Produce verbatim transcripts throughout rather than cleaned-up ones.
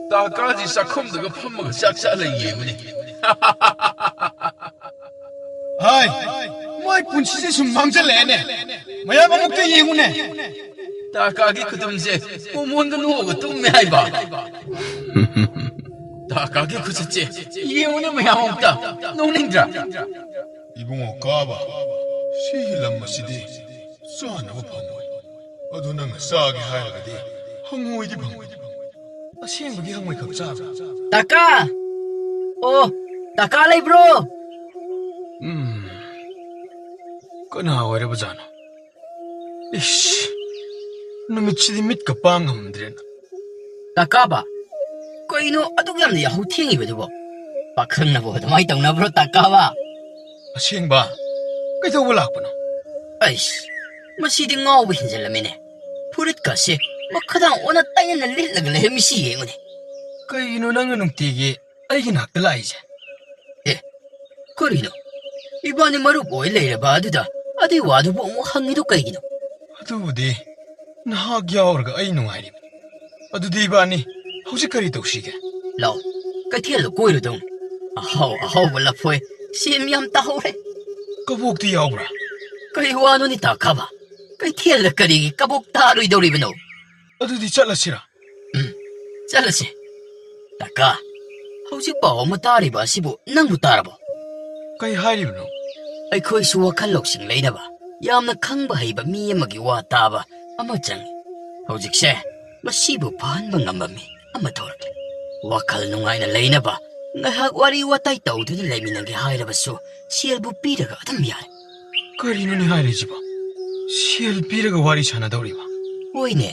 ꯇꯥꯀꯥꯁꯤ ꯆꯥꯛꯈꯨꯝꯗꯒ ꯐꯝꯃꯒ ꯆꯥꯛ ꯆꯥ ꯂꯩ ꯌꯦꯡꯉꯨꯅꯦ꯫ ꯍꯥꯏ, ꯃꯣꯏ ꯄꯨꯟꯁꯤꯁꯦ ꯁꯨꯝ ꯃꯥꯡꯖꯜꯂꯛꯑꯦꯅꯦ꯫ ꯃꯌꯥꯝ ꯑꯃꯨꯛꯇ ꯌꯦꯡꯉꯨꯅꯦ꯫ ꯇꯥꯀꯥꯒꯤ ꯈꯨꯇꯨꯝꯁꯦ ꯃꯣꯃꯣꯟꯒ ꯅꯣꯛꯑꯒ ꯇꯨꯝꯃꯦ ꯍꯥꯏꯕ꯫ ꯇꯥꯀꯥꯒꯤ ꯈꯨꯆꯠꯁꯦ ꯌꯦꯡꯉꯨꯅꯦ ꯃꯌꯥꯝ ꯑꯃꯨꯛꯇ꯫ ꯅꯣꯛꯅꯤꯡꯗ꯭ꯔꯥ? ꯏꯕꯨꯡꯉꯣ ꯀꯥꯕ, ꯁꯤꯒꯤ ꯂꯝ ꯑꯁꯤꯗꯤ ꯆꯥꯅꯕ ꯐꯪꯉꯣꯏ꯫ ꯑꯗꯨ ꯅꯪꯅ ꯆꯥꯒꯦ ꯍꯥꯏꯔꯒꯗꯤ ꯍꯪꯉꯣꯏꯗꯤ ꯐꯪꯉꯣꯏ꯫ ꯑꯁꯦꯡꯕꯒꯤ ꯍꯪꯉꯣꯏ ꯈꯛ ꯆꯥꯕ꯭ꯔꯥ? ꯇꯥꯀꯥ! ꯑꯣ, ꯇꯥꯀꯥ ꯂꯩꯕ꯭ꯔꯣ? ꯎꯝ, ꯀꯅꯥ ꯑꯣꯏꯔꯕꯖꯥꯠꯅꯣ? ꯏꯁ, ꯅꯨꯃꯤꯠꯁꯤꯗꯤ ꯃꯤꯠꯀ ꯄꯥꯡ ꯉꯝꯗ꯭ꯔꯦꯅ꯫ ꯇꯥꯀꯥꯕ, ꯀꯩꯅꯣ ꯑꯗꯨꯛ ꯌꯥꯝꯅ ꯌꯥꯍꯧ ꯊꯦꯡꯉꯤꯕꯗꯨꯕꯣ? ꯄꯥꯈꯪꯅꯕꯨ ꯑꯗꯨꯃꯥꯏꯅ ꯇꯧꯅꯕ꯭ꯔꯣ, ꯇꯥꯀꯥꯕ? ꯑꯁꯦꯡꯕ? ꯀꯩꯗꯧꯕ ꯂꯥꯛꯄꯅꯣ? ꯑꯩꯁ, ꯃꯁꯤꯗꯤ ꯉꯥꯎꯕ ꯍꯦꯟꯖꯜꯂꯝꯃꯤꯅꯦ꯫ ꯐꯨꯔꯤꯠꯀꯁꯦ ꯃꯈꯥꯗꯥꯡ ꯑꯣꯟꯅ ꯇꯩꯅꯅ ꯂꯤꯠꯂꯒ ꯂꯩꯔꯝꯃꯤꯁꯤ ꯌꯦꯡꯉꯨꯅꯦ꯫ ꯀꯩꯒꯤꯅꯣ ꯅꯪꯅ ꯅꯨꯡꯇꯤꯒꯤ ꯑꯩꯒꯤ ꯅꯥꯛꯇ ꯂꯥꯛꯏꯁꯦ? ꯑꯦ, ꯀꯔꯤꯅꯣ? ꯏꯕꯥꯅꯤ ꯃꯔꯨꯞ ꯑꯣꯏ ꯂꯩꯔꯕ ꯑꯗꯨꯗ ꯑꯗꯨꯏ ꯋꯥꯗꯨꯕꯨ ꯑꯃꯨꯛ ꯍꯪꯉꯤꯗꯨ ꯀꯩꯒꯤꯅꯣ? ꯑꯗꯨꯕꯨꯗꯤ ꯅꯍꯥꯛ ꯌꯥꯎꯔꯒ ꯑꯩ ꯅꯨꯡꯉꯥꯏꯔꯤꯕꯅꯤ꯫ ꯑꯗꯨꯗꯤ ꯏꯕꯥꯅꯤ ꯍꯧꯖꯤꯛ ꯀꯔꯤ ꯇꯧꯁꯤꯒꯦ? ꯂꯥꯎ, ꯀꯩꯊꯦꯜꯗ ꯀꯣꯏꯔꯨꯗꯧꯅꯤ꯫ ꯑꯍꯥꯎ ꯑꯍꯥꯎꯕ ꯂꯐꯣꯏ, ꯁꯦꯝ ꯌꯥꯝ ꯇꯥꯍꯧꯔꯦ꯫ ꯀꯕꯣꯛꯇꯤ ꯌꯥꯎꯕ꯭ꯔꯥ? ꯀꯔꯤ ꯋꯥꯅꯣꯅꯦ, ꯇꯥ ꯈꯥꯕ? ꯀꯩꯊꯦꯜꯗ ꯀꯔꯤꯒꯤ ꯀꯕꯣꯛ ꯇꯥꯔꯣꯏꯗꯧꯔꯤꯕꯅꯣ? ꯑꯗꯨꯗꯤ ꯆꯠꯂꯁꯤꯔꯥ? ꯎꯝ, ꯆꯠꯂꯁꯤ꯫ ꯇꯥꯀꯥ, ꯍꯧꯖꯤꯛ ꯄꯥꯎ ꯑꯃ ꯇꯥꯔꯤꯕ ꯑꯁꯤꯕꯨ ꯅꯪꯕꯨ ꯇꯥꯔꯕꯣ? ꯀꯩ ꯍꯥꯏꯔꯤꯕꯅꯣ? ꯑꯩꯈꯣꯏꯁꯨ ꯋꯥꯈꯜ ꯂꯧꯁꯤꯡ ꯂꯩꯅꯕ ꯌꯥꯝꯅ ꯈꯪꯕ ꯍꯩꯕ ꯃꯤ ꯑꯃꯒꯤ ꯋꯥ ꯇꯥꯕ ꯑꯃ ꯆꯪꯏ꯫ ꯍꯧꯖꯤꯛꯁꯦ ꯃꯁꯤꯕꯨ ꯐꯍꯟꯕ ꯉꯝꯕ ꯃꯤ ꯑꯃ ꯊꯣꯔꯛꯂꯦ꯫ ꯋꯥꯈꯜ ꯅꯨꯡꯉꯥꯏꯅ ꯂꯩꯅꯕ ꯉꯥꯏꯍꯥꯛ ꯋꯥꯔꯤ ꯋꯥꯇꯥꯏ ꯇꯧꯗꯨꯅ ꯂꯩꯃꯤꯟꯅꯒꯦ ꯍꯥꯏꯔꯕꯁꯨ ꯁꯦꯜꯕꯨ ꯄꯤꯔꯒ ꯑꯗꯨꯝ ꯌꯥꯔꯦ꯫ ꯀꯔꯤꯅꯣꯅꯦ ꯍꯥꯏꯔꯤꯁꯤꯕꯣ? ꯁꯦꯜ ꯄꯤꯔꯒ ꯋꯥꯔꯤ ꯁꯥꯟꯅꯗꯧꯔꯤꯕ? ꯍꯣꯏꯅꯦ꯫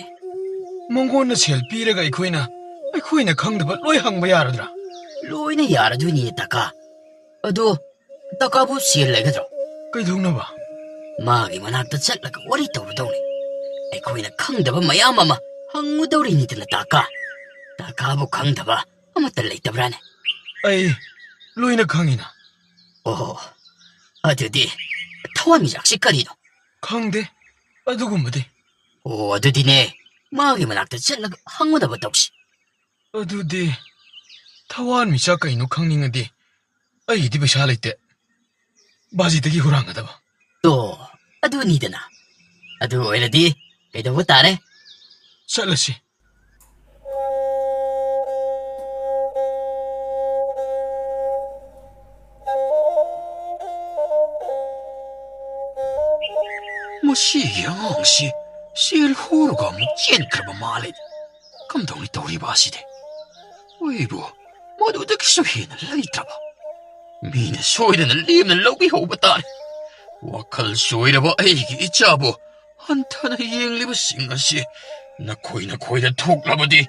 ꯃꯉꯣꯟꯗ ꯁꯦꯜ ꯄꯤꯔꯒ ꯑꯩꯈꯣꯏꯅ, ꯑꯩꯈꯣꯏꯅ ꯈꯪꯗꯕ ꯂꯣꯏ ꯍꯪꯕ ꯌꯥꯔꯗ꯭ꯔꯥ? ꯂꯣꯏꯅ ꯌꯥꯔꯗꯣꯏꯅꯤꯅꯦ, ꯇꯥꯀꯥ꯫ ꯑꯗꯣ ꯇꯥꯀꯥꯕꯨ ꯁꯦꯜ ꯂꯩꯒꯗ꯭ꯔꯣ? ꯀꯩꯗꯧꯅꯕ? ꯃꯥꯒꯤ ꯃꯅꯥꯛꯇ ꯆꯠꯂꯒ ꯋꯥꯔꯤ ꯇꯧꯔꯨꯗꯧꯅꯤ꯫ ꯑꯩꯈꯣꯏꯅ ꯈꯪꯗꯕ ꯃꯌꯥꯝ ꯑꯃ ꯍꯪꯉꯨꯗꯧꯔꯤꯅꯤꯗꯅ, ꯇꯥꯀꯥ꯫ ꯇꯥꯀꯥꯕꯨ ꯈꯪꯗꯕ ꯑꯃꯠꯇ ꯂꯩꯇꯕ꯭ꯔꯥꯅꯦ? ꯑꯩ ꯂꯣꯏꯅ ꯈꯪꯉꯤꯅ꯫ ꯑꯣꯍꯣ, ꯑꯗꯨꯗꯤ ꯊꯋꯥꯟꯃꯤꯆꯥꯛꯁꯤ ꯀꯔꯤꯅꯣ? ꯈꯪꯗꯦ ꯑꯗꯨꯒꯨꯝꯕꯗꯤ꯫ ꯑꯣ, ꯑꯗꯨꯗꯤꯅꯦ, ꯃꯥꯒꯤ ꯃꯅꯥꯛꯇ ꯆꯠꯂꯒ ꯍꯪꯉꯨꯅꯕ ꯇꯧꯁꯤ꯫ ꯑꯗꯨꯗꯤ ꯊꯋꯥꯟꯃꯤꯆꯥꯛ ꯀꯩꯅꯣ ꯈꯪꯅꯤꯡꯉꯗꯤ ꯑꯩꯒꯤꯗꯤ ꯄꯩꯁꯥ ꯂꯩꯇꯦ꯫ ꯕꯥꯖꯤꯗꯒꯤ ꯍꯨꯔꯥꯟꯒꯗꯕ꯫ ꯑꯣ, ꯑꯗꯨꯅꯤꯗꯅ꯫ ꯑꯗꯨ ꯑꯣꯏꯔꯗꯤ ꯀꯩꯗꯧꯕ ꯇꯥꯔꯦ? ꯆꯠꯂꯁꯤ꯫ ꯃꯁꯤꯒꯤ ꯑꯉꯥꯡꯁꯤ ꯁꯦꯜ ꯍꯨꯔꯒ ꯑꯃꯨꯛ ꯆꯦꯟꯈ꯭ꯔꯕ ꯃꯥꯜꯂꯦ꯫ ꯀꯝꯗꯧꯅꯤ ꯇꯧꯔꯤꯕ ꯑꯁꯤꯗꯤ? ꯑꯩꯕꯨ ꯃꯗꯨꯗꯒꯤꯁꯨ ꯍꯦꯟꯅ ꯂꯩꯇ꯭ꯔꯕ꯫ ꯃꯤꯅ ꯁꯣꯏꯗꯅ ꯂꯦꯝꯅ ꯂꯧꯕꯤꯍꯧꯕ ꯇꯥꯔꯦ꯫ ꯋꯥꯈꯜ ꯆꯣꯏꯔꯕ ꯑꯩꯒꯤ ꯏꯆꯥꯕꯨ ꯍꯟꯊꯅ ꯌꯦꯡꯂꯤꯕꯁꯤꯡ ꯑꯁꯤ ꯅꯈꯣꯏ ꯅꯈꯣꯏꯗ ꯊꯣꯛꯂꯕꯗꯤ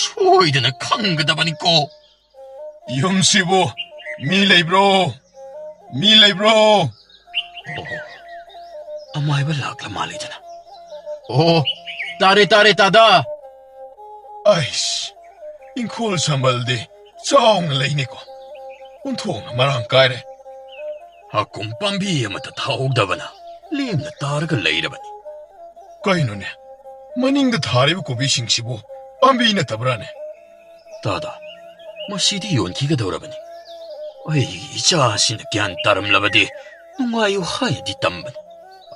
ꯁꯣꯏꯗꯅ ꯈꯪꯒꯗꯕꯅꯤꯀꯣ꯫ ꯌꯨꯝꯁꯤꯕꯨ ꯃꯤ ꯂꯩꯕ꯭ꯔꯣ? ꯃꯤ ꯂꯩꯕ꯭ꯔꯣ? ꯑꯣ, ꯑꯃꯥꯏꯕ ꯂꯥꯛꯂ ꯃꯥꯜꯂꯤꯗꯅ꯫ ꯑꯣ, ꯇꯥꯔꯦ, ꯇꯥꯔꯦ, ꯇꯥꯗ꯫ ꯑꯩꯁ, ꯏꯪꯈꯣꯜ ꯁꯝꯕꯜꯗꯤ ꯆꯥꯎꯅ ꯂꯩꯅꯤꯀꯣ꯫ ꯑꯣꯟꯊꯣꯛꯅ ꯃꯔꯥꯡ ꯀꯥꯏꯔꯦ꯫ ꯍꯥꯀꯨꯝ ꯄꯥꯝꯕꯤ ꯑꯃꯠꯇ ꯊꯥꯍꯧꯗꯕꯅ ꯂꯦꯝꯅ ꯇꯥꯔꯒ ꯂꯩꯔꯕꯅꯤ꯫ ꯀꯩꯅꯣꯅꯦ, ꯃꯅꯤꯡꯗ ꯊꯥꯔꯤꯕ ꯀꯣꯕꯤꯁꯤꯡꯁꯤꯕꯨ ꯄꯥꯝꯕꯤ ꯅꯠꯇꯕ꯭ꯔꯥꯅꯦ? ꯇꯥꯗ, ꯃꯁꯤꯗꯤ ꯌꯣꯟꯈꯤꯒꯗꯧꯔꯕꯅꯤ꯫ ꯑꯩꯒꯤ ꯏꯆꯥꯁꯤꯅ ꯒ꯭ꯌꯥꯟ ꯇꯥꯔꯝꯂꯕꯗꯤ ꯅꯨꯡꯉꯥꯏꯌꯨ ꯍꯥꯏꯅꯗꯤ ꯇꯝꯕꯅꯤ,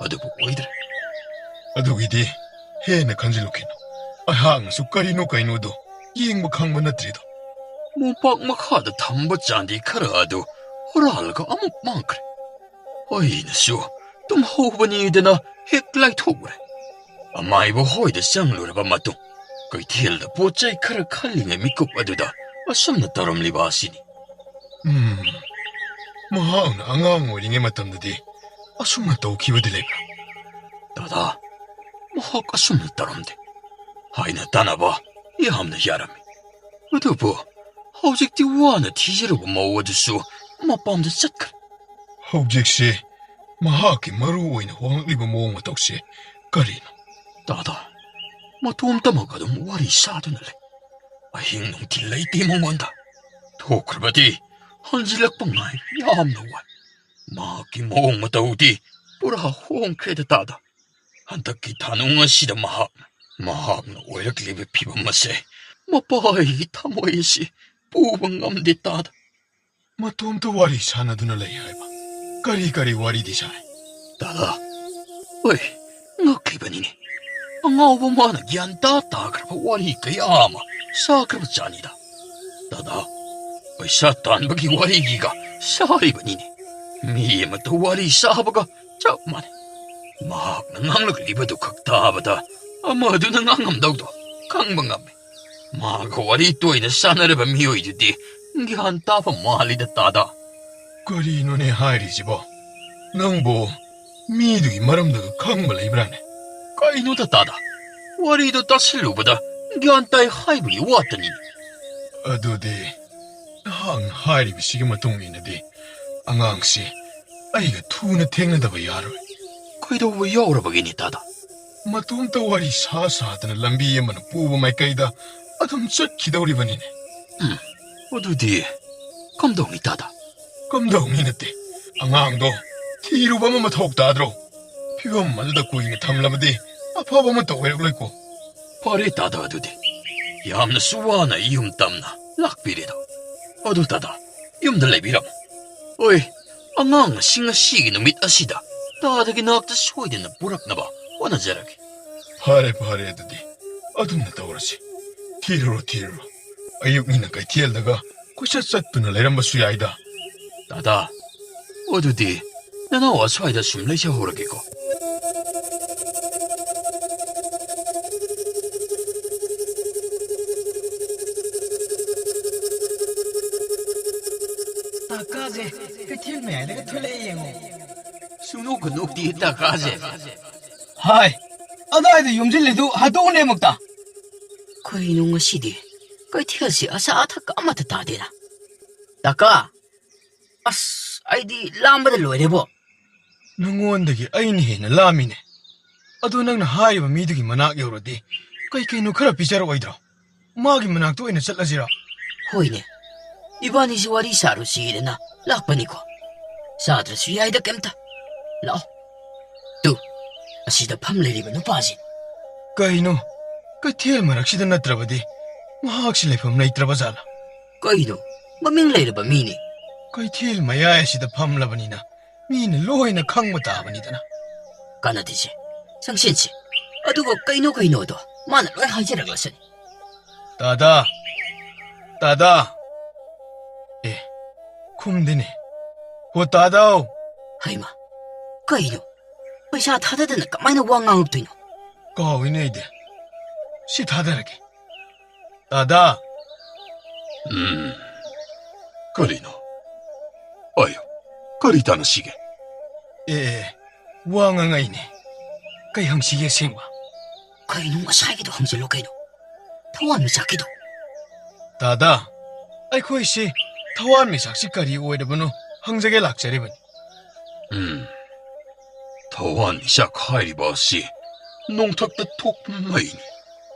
ꯑꯗꯨꯕꯨ ꯑꯣꯏꯗ꯭ꯔꯦ꯫ ꯑꯗꯨꯒꯤꯗꯤ ꯍꯦꯟꯅ ꯈꯟꯖꯤꯜꯂꯨꯈꯤꯅꯨ꯫ ꯑꯩꯍꯥꯛꯅꯁꯨ ꯀꯔꯤꯅꯣ ꯀꯩꯅꯣꯗꯣ ꯌꯦꯡꯕ ꯈꯪꯕ ꯅꯠꯇ꯭ꯔꯤꯗꯣ꯫ ꯃꯣꯝꯄꯥꯛ ꯃꯈꯥꯗ ꯊꯝꯕ ꯆꯥꯟꯗꯤ ꯈꯔ ꯑꯗꯨ ꯍꯨꯔꯥꯜꯂꯒ ꯑꯃꯨꯛ ꯃꯥꯡꯈ꯭ꯔꯦ꯫ ꯑꯩꯅꯁꯨ ꯇꯨꯝꯍꯧꯕꯅꯤꯗꯅ ꯍꯦꯛ ꯂꯥꯏꯊꯣꯛꯎꯔꯦ꯫ ꯑꯃꯥꯏꯕ ꯍꯣꯏꯗ ꯆꯪꯂꯨꯔꯕ ꯃꯇꯨꯡ, ꯀꯩꯊꯦꯜꯗ ꯄꯣꯠ ꯆꯩ ꯈꯔ ꯈꯜꯂꯤꯉꯩ ꯃꯤꯀꯨꯞ ꯑꯗꯨꯗ ꯑꯁꯨꯝꯅ ꯇꯧꯔꯝꯂꯤꯕ ꯑꯁꯤꯅꯤ꯫ ꯎꯝ, ꯃꯍꯥꯛꯅ ꯑꯉꯥꯡ ꯑꯣꯏꯔꯤꯉꯩ ꯃꯇꯝꯗꯗꯤ ꯑꯁꯨꯝꯅ ꯇꯧꯈꯤꯕꯗꯤ ꯂꯩꯕ꯭ꯔꯥ? ꯇꯥꯗ, ꯃꯍꯥꯛ ꯑꯁꯨꯝꯅ ꯇꯧꯔꯝꯗꯦ꯫ ꯍꯥꯏꯅ ꯇꯥꯅꯕ ꯌꯥꯝꯅ ꯌꯥꯔꯝꯃꯤ꯫ ꯑꯗꯨꯕꯨ ꯍꯧꯖꯤꯛꯇꯤ ꯋꯥꯅ ꯊꯤꯖꯔꯨꯕ ꯃꯧ ꯑꯗꯨꯁꯨ ꯃꯄꯥꯝꯗ ꯆꯠꯈ꯭ꯔꯦ꯫ ꯍꯧꯖꯤꯛꯁꯤ ꯃꯍꯥꯛꯀꯤ ꯃꯔꯨ ꯑꯣꯏꯅ ꯍꯣꯡꯂꯛꯂꯤꯕ ꯃꯑꯣꯡ ꯃꯇꯧꯁꯦ ꯀꯔꯤꯅꯣ? ꯇꯥꯗ, ꯃꯇꯣꯝꯇꯃꯛ ꯑꯗꯨꯝ ꯋꯥꯔꯤ ꯁꯥꯗꯨꯅ ꯂꯩ꯫ ꯑꯍꯤꯡ ꯅꯨꯡꯊꯤꯜ ꯂꯩꯇꯦ ꯃꯉꯣꯟꯗ꯫ ꯊꯣꯛꯈ꯭ꯔꯕꯗꯤ ꯍꯟꯖꯤꯜꯂꯛꯄ ꯉꯥꯏꯕ ꯌꯥꯝꯅ ꯋꯥꯏ꯫ ꯃꯍꯥꯛꯀꯤ ꯃꯑꯣꯡ ꯃꯇꯧꯗꯤ ꯄꯨꯔꯥ ꯍꯣꯡꯈ꯭ꯔꯦꯗ ꯇꯥꯗ꯫ ꯍꯟꯗꯛꯀꯤ ꯊꯥꯅꯨꯡ ꯑꯁꯤꯗ ꯃꯍꯥꯛ, ꯃꯍꯥꯛꯅ ꯑꯣꯏꯔꯛꯂꯤꯕ ꯐꯤꯕꯝ ꯑꯁꯦ ꯃꯄꯥꯒꯤ ꯊꯃꯣꯏ ꯑꯁꯤ ꯄꯨꯕ ꯉꯝꯗꯦ ꯇꯥꯗ꯫ ꯃꯇꯣꯝꯇ ꯋꯥꯔꯤ ꯁꯥꯟꯅꯗꯨꯅ ꯂꯩ ꯍꯥꯏꯕ꯫ ꯀꯔꯤ ꯀꯔꯤ ꯋꯥꯔꯤꯗꯤ ꯁꯥꯏ? ꯇꯥꯗ, ꯍꯣꯏ, ꯉꯛꯂꯤꯕꯅꯤꯅꯦ꯫ ꯑꯉꯥꯎꯕ ꯃꯥꯅ ꯒ꯭ꯌꯥꯟ ꯇꯥ ꯇꯥꯈ꯭ꯔꯕ ꯋꯥꯔꯤ ꯀꯌꯥ ꯑꯃ ꯁꯥꯈ꯭ꯔꯕ ꯖꯥꯠꯅꯤꯗ꯫ ꯇꯥꯗ, ꯄꯩꯁꯥ ꯇꯥꯟꯕꯒꯤ ꯋꯥꯔꯤꯒꯤꯒ ꯁꯥꯔꯤꯕꯅꯤꯅꯦ꯫ ꯃꯤ ꯑꯃꯇ ꯋꯥꯔꯤ ꯁꯥꯕꯒ ꯆꯞ ꯃꯥꯟꯅꯩ꯫ ꯃꯍꯥꯛꯅ ꯉꯥꯡꯂꯛꯂꯤꯕꯗꯨ ꯈꯛ ꯇꯥꯕꯗ ꯑꯃꯗꯨꯅ ꯉꯥꯡꯉꯝꯗꯧꯗꯣ ꯈꯪꯕ ꯉꯝꯃꯤ꯫ ꯃꯥꯒ ꯋꯥꯔꯤ ꯇꯣꯏꯅ ꯁꯥꯟꯅꯔꯕ ꯃꯤꯑꯣꯏꯗꯨꯗꯤ ꯒ꯭ꯌꯥꯟ ꯇꯥꯕ ꯃꯥꯜꯂꯤꯗ ꯇꯥꯗ꯫ ꯀꯔꯤꯅꯣꯅꯦ ꯍꯥꯏꯔꯤꯁꯤꯕꯣ? ꯅꯪꯕꯨ ꯃꯤꯗꯨꯒꯤ ꯃꯔꯝꯗꯨ ꯈꯪꯕ ꯂꯩꯕ꯭ꯔꯥꯅꯦ? ꯀꯩꯅꯣꯗ ꯇꯥꯗ? ꯋꯥꯔꯤꯗꯣ ꯇꯥꯁꯤꯜꯂꯨꯕꯗ ꯒ꯭ꯌꯥꯟ ꯇꯥꯏ ꯍꯥꯏꯕꯒꯤ ꯋꯥꯇꯅꯤ꯫ ꯑꯗꯨꯗꯤ ꯅꯍꯥꯛꯅ ꯍꯥꯏꯔꯤꯕꯁꯤꯒꯤ ꯃꯇꯨꯡ ꯏꯟꯅꯗꯤ ꯑꯉꯥꯡꯁꯤ ꯑꯩꯒ ꯊꯨꯅ ꯊꯦꯡꯅꯗꯕ ꯌꯥꯔꯣꯏ꯫ ꯀꯩꯗꯧꯕ ꯌꯥꯎꯔꯕꯒꯦꯅꯦ ꯇꯥꯗ? ꯃꯇꯣꯝꯇ ꯋꯥꯔꯤ ꯁꯥ ꯁꯥꯗꯅ ꯂꯝꯕꯤ ꯑꯃꯅ ꯄꯨꯕ ꯃꯥꯏꯀꯩꯗ ꯑꯗꯨꯝ ꯆꯠꯈꯤꯗꯧꯔꯤꯕꯅꯤꯅꯦ꯫ ꯎꯝ, ꯑꯗꯨꯗꯤ ꯀꯝꯗꯧꯅꯤ ꯇꯥꯗ? ꯀꯝꯗꯧꯅꯤ ꯅꯠꯇꯦ, ꯑꯉꯥꯡꯗꯣ ꯊꯤꯔꯨꯕ ꯑꯃ ꯃꯊꯧ ꯇꯥꯗ꯭ꯔꯣ? ꯐꯤꯕꯝ ꯑꯗꯨꯗ ꯀꯨꯏꯅ ꯊꯝꯂꯕꯗꯤ ꯑꯐꯕ ꯑꯃꯠꯇ ꯑꯣꯏꯔꯛꯂꯣꯏꯀꯣ꯫ ꯐꯔꯦ ꯇꯥꯗ, ꯑꯗꯨꯗꯤ ꯌꯥꯝꯅꯁꯨ ꯋꯥꯅ ꯌꯨꯝ ꯇꯝꯅ ꯂꯥꯛꯄꯤꯔꯦꯗꯣ꯫ ꯑꯗꯨ ꯇꯥꯗ, ꯌꯨꯝꯗ ꯂꯩꯕꯤꯔꯝꯃꯣ꯫ ꯍꯣꯏ, ꯑꯉꯥꯡ ꯑꯁꯤ ꯉꯁꯤꯒꯤ ꯅꯨꯃꯤꯠ ꯑꯁꯤꯗ ꯇꯥꯗꯒꯤ ꯅꯥꯛꯇ ꯁꯣꯏꯗꯅ ꯄꯨꯔꯛꯅꯕ ꯍꯣꯠꯅꯖꯔꯒꯦ꯫ ꯐꯔꯦ, ꯐꯔꯦ, ꯑꯗꯨꯗꯤ ꯑꯗꯨꯝꯅ ꯇꯧꯔꯁꯤ꯫ ꯊꯤꯔꯨꯔꯣ, ꯊꯤꯔꯨꯔꯣ꯫ ꯑꯌꯨꯛꯅꯤꯅ ꯀꯩꯊꯦꯜꯗꯒ ꯀꯣꯏꯆꯠ ꯆꯠꯇꯨꯅ ꯂꯩꯔꯝꯕꯁꯨ ꯌꯥꯏꯗ꯫ ꯇꯥꯗ, ꯑꯗꯨꯗꯤ ꯅꯅꯥꯎ ꯑꯁ꯭ꯋꯥꯏꯗ ꯁꯨꯝ ꯂꯩꯖꯍꯧꯔꯒꯦꯀꯣ꯫ ꯀꯥꯀꯥꯁꯦ ꯀꯩꯊꯦꯜ ꯃꯌꯥꯏꯗꯒ ꯊꯣꯛꯂꯛꯑꯦ ꯌꯦꯡꯉꯣ꯫ ꯁꯨꯡꯅꯣꯛꯀ ꯅꯣꯛꯇꯦ ꯇꯀꯥꯁꯦ꯫ ꯍꯥꯏ, ꯑꯗꯥꯏꯗ ꯌꯣꯝꯁꯤꯜꯂꯤꯗꯨ ꯍꯥꯠꯇꯣꯛꯎꯅꯦ ꯑꯃꯨꯛꯇ꯫ ꯀꯩꯅꯣ ꯉꯁꯤꯗꯤ ꯀꯩꯊꯦꯜꯁꯤ ꯑꯆꯥ ꯑꯊꯛ ꯑꯃꯠꯇ ꯇꯥꯗꯦꯅ꯫ ꯇꯀꯥ, ꯑꯁ, ꯑꯩꯗꯤ ꯂꯥꯝꯕꯗ ꯂꯣꯏꯔꯦꯕꯣ꯫ ꯅꯉꯣꯟꯗꯒꯤ ꯑꯩꯅ ꯍꯦꯟꯅ ꯂꯥꯝꯃꯤꯅꯦ꯫ ꯑꯗꯨ ꯅꯪꯅ ꯍꯥꯏꯔꯤꯕ ꯃꯤꯗꯨꯒꯤ ꯃꯅꯥꯛ ꯌꯧꯔꯗꯤ ꯀꯩ ꯀꯩꯅꯣ ꯈꯔ ꯄꯤꯖꯔꯛꯑꯣꯏꯗ꯭ꯔꯣ? ꯃꯥꯒꯤ ꯃꯅꯥꯛꯇ ꯑꯣꯏꯅ ꯆꯠꯂꯁꯤꯔꯣ? ꯍꯣꯏꯅꯦ, ꯏꯕꯥꯅꯤꯁꯨ ꯋꯥꯔꯤ ꯁꯥꯔꯨꯁꯤꯗꯅ ꯂꯥꯛꯄꯅꯤꯀꯣ꯫ ꯆꯥꯗ꯭ꯔꯁꯨ ꯌꯥꯏꯗ ꯀꯩꯝꯇ꯫ ꯂꯥꯛꯑꯣ, ꯁꯤꯗ ꯐꯝ ꯂꯩꯔꯤꯕ ꯅꯨꯄꯥꯁꯤ꯫ ꯀꯩꯅꯣ? ꯀꯩꯊꯦꯜ ꯃꯔꯛꯁꯤꯗ ꯅꯠꯇ꯭ꯔꯕꯗꯤ ꯃꯍꯥꯛꯁꯤ ꯂꯩꯐꯝ ꯂꯩꯇ꯭ꯔꯕ ꯖꯥꯠꯂꯥ? ꯀꯩꯅꯣ? ꯃꯃꯤꯡ ꯂꯩꯔꯕ ꯃꯤꯅꯤ꯫ ꯀꯩꯊꯦꯜ ꯃꯌꯥꯏ ꯑꯁꯤꯗ ꯐꯝꯂꯕꯅꯤꯅ ꯃꯤꯅ ꯂꯣꯏꯅ ꯈꯪꯕ ꯇꯥꯕꯅꯤꯗꯅ꯫ ꯀꯥꯟꯅꯗꯦꯁꯦ, ꯆꯪꯁꯤꯟꯁꯦ꯫ ꯑꯗꯨꯒ ꯀꯩꯅꯣ ꯀꯩꯅꯣꯗꯣ ꯃꯥꯅ ꯂꯣꯏ ꯍꯥꯏꯖꯔꯛꯂꯁꯅꯤ꯫ ꯇꯥꯗꯥ! ꯇꯥꯗꯥ! ꯑꯦ, ꯈꯨꯝꯗꯦꯅꯦ꯫ ꯍꯣ ꯇꯥꯗꯥꯎ! ꯍꯩꯃꯥ, ꯀꯩꯅꯣ? ꯄꯩꯁꯥ ꯊꯥꯗꯗꯅ ꯀꯃꯥꯏꯅ ꯋꯥ ꯉꯥꯡꯉꯛꯇꯣꯏꯅꯣ? ꯀꯥꯎꯏꯅꯦ ꯑꯩꯗꯤ꯫ ꯁꯤ ꯊꯥꯗꯔꯒꯦ꯫ ꯇꯥꯗꯥ! ꯎꯝ, ꯀꯔꯤꯅꯣ? ꯑꯌꯣ, ꯀꯔꯤ ꯇꯥꯟꯅꯁꯤꯒꯦ? ꯑꯦ, ꯋꯥ ꯉꯥꯡꯉꯛꯏꯅꯦ꯫ ꯀꯩ ꯍꯪꯁꯤꯒꯦ ꯑꯁꯦꯡꯕ? ꯀꯩꯅꯣ ꯉꯁꯥꯏꯒꯤꯗꯣ ꯍꯪꯖꯤꯜꯂꯣ ꯀꯩꯅꯣ꯫ ꯊꯋꯥꯟꯃꯤꯆꯥꯛꯀꯤꯗꯣ꯫ ꯇꯥꯗꯥ, ꯑꯩꯈꯣꯏꯁꯤ ꯊꯋꯥꯟꯃꯤꯆꯥꯛꯁꯤ ꯀꯔꯤ ꯑꯣꯏꯔꯕꯅꯣ ꯍꯪꯖꯒꯦ ꯂꯥꯛꯆꯔꯤꯕꯅꯤ꯫ ꯎꯝ, ꯊꯋꯥꯟꯃꯤꯆꯥꯛ ꯍꯥꯏꯔꯤꯕ ꯑꯁꯤ ꯅꯣꯡꯊꯛꯇ ꯊꯣꯛꯄ ꯃꯩꯅꯤ꯫